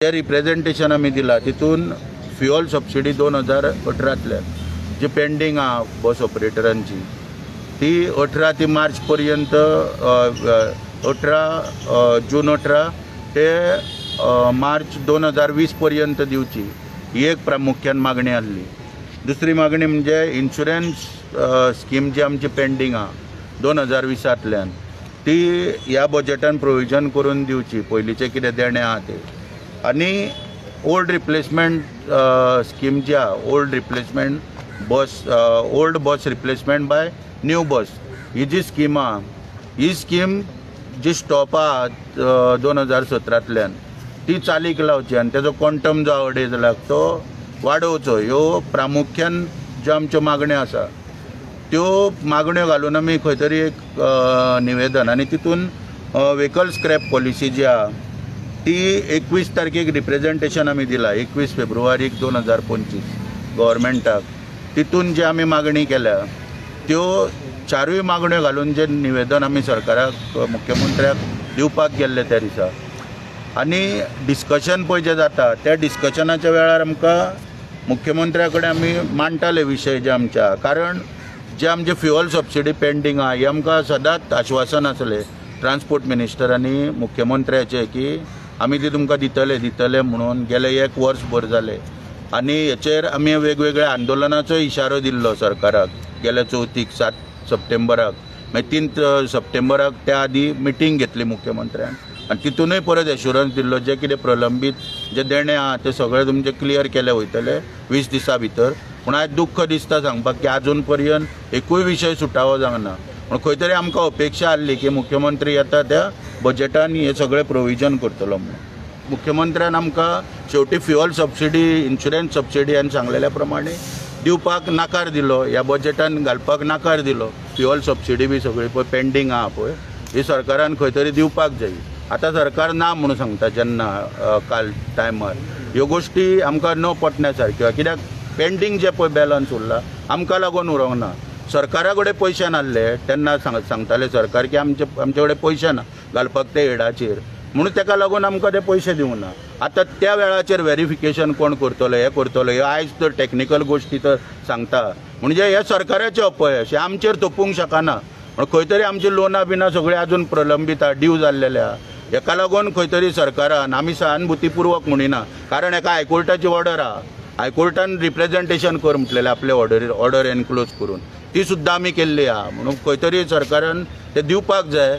जे representation आमी दिलां तितून फ्युअल सबसिडी 2018तल्यान जी पेंडींग आहा बस ऑपरेटरांची ती 18 ते मार्च पर्यंत 18 जून 18 ते मार्च 2020 पर्यंत दिवची ही एक प्रामुख्यान मागणी आसली. दुसरी मागणी म्हणजे इन्शुरन्स स्कीम जी आमची पेंडींग आहा 2020तल्यान ती ह्या बजेटान प्रोविजन करून दिवची, पयलींचें कितें देणें आहा तें. आनी ओल्ड रिप्लेसमेंट स्कीम जी आहा, old replacement bus, old bus replacement by new bus, ही जी स्कीम आहा ही स्कीम जी स्टॉप आहा 2017तल्यान ती चालीक लावची आनी तेजो क्वॉन्टम जो 2.5 लाख तो वाडोवचो. ह्यो प्रामुख्यान ज्यो आमच्यो मागण्यो आसा त्यो मागण्यो घालून आमी खंय तरी एक निवेदन आनी तितून व्हेकल स्क्रॅप पॉलिसी जी आहा ती 21 तारखेक रिप्रेजेंटेशन आमी दिलां 21 फेब्रुवारीक 2025 गव्हर्मेंटाक. तितून जी आमी मागणी केल्या त्यो चारूय मागण्यो घालून जे निवेदन आमी सरकाराक मुख्यमंत्र्याक दिवपाक गेल्ले त्या दिसा आनी डिस्कशन पळय जें जाता त्या डिस्कशनाच्या वेळार आमकां मुख्यमंत्र्या कडेन आमी मांडटाले विशय जे आमच्या, कारण जे आमचे फ्युअल सबसिडी पेंडींग आहा हे आमकां सदांच आश्वासन आसलें ट्रान्सपोर्ट मिनिस्टर आनी मुख्यमंत्र्याचें की आमी ती तुमकां दितले दितले म्हणून गेले 1 वर्सभर जालें. आनी हेचेर आमी वेगवेगळ्या आंदोलनाचो इशारो दिल्लो सरकाराक गेल्या चवथीक 7 सप्टेंबराक, मागीर 3 सप्टेंबराक त्या आदी मिटींग घेतली मुख्यमंत्र्यान आनी तितूनय परत एश्युरन्स दिल्लो जे कितें प्रलंबीत जे देणें आहा ते सगळें तुमचें क्लियर केले वयतले 20 दिसां भितर. पूण आयज दुख्ख दिसता सांगपाक की आजून पर्यंत एकूय विशय सुटावो जावंक ना. पूण खंय तरी आमकां अपेक्षा आसली की मुख्यमंत्री येता त्या बजेटान हें सगळें प्रोविजन करतलो म्हणून. मुख्यमंत्र्यान आमकां शेवटी फ्युअल सबसिडी, इन्शुरन्स सबसिडी आनी सांगलेल्या प्रमाणे दिवपाक नाकार दिलो, ह्या बजेटान घालपाक नाकार दिलो. फ्युअल सबसिडी बी सगळी पळय पेंडींग आहा पळय ही सरकारान खंय तरी दिवपाक जाय. आतां सरकार ना म्हणून सांगता जेन्ना काल टायमार ह्यो गोश्टी आमकां न पटण्या सारक्यो, कित्याक पेंडींग जे पळय बॅलन्स उरला आमकां लागून उरोंक ना. सरकारा कडेन पयशे नासले तेन्ना सांगताले सरकार की आमचे कडेन पयशे ना घालपाक ते एडाचेर, म्हणून ताका लागून आमकां ते पयशे दिवंक ना. आतां त्या वेळाचेर वेरिफिकेशन कोण करतलो हें करतलो ह्यो आयज तर टॅक्निकल गोश्टी तर सांगता, म्हणजे हे सरकाराचें अपयश आमचेर तोपूंक शकना. पूण खंय तरी आमची लोनां बिनां सगळीं आजून प्रलंबीत आहा, ड्यू जाल्लेले आहा. हेका लागून खंय तरी सरकारान आमी सहानुभूतीपूर्वक म्हणिना, कारण हेका हायकोर्टाची ऑर्डर आहा, हायकोर्टान रिप्रेजेंटेशन कर म्हटलेलें आपले ऑर्डर एनक्लोज करून, ती सुद्दां आमी केल्ली आहा. म्हणून खंय तरी सरकारान ते दिवपाक जाय.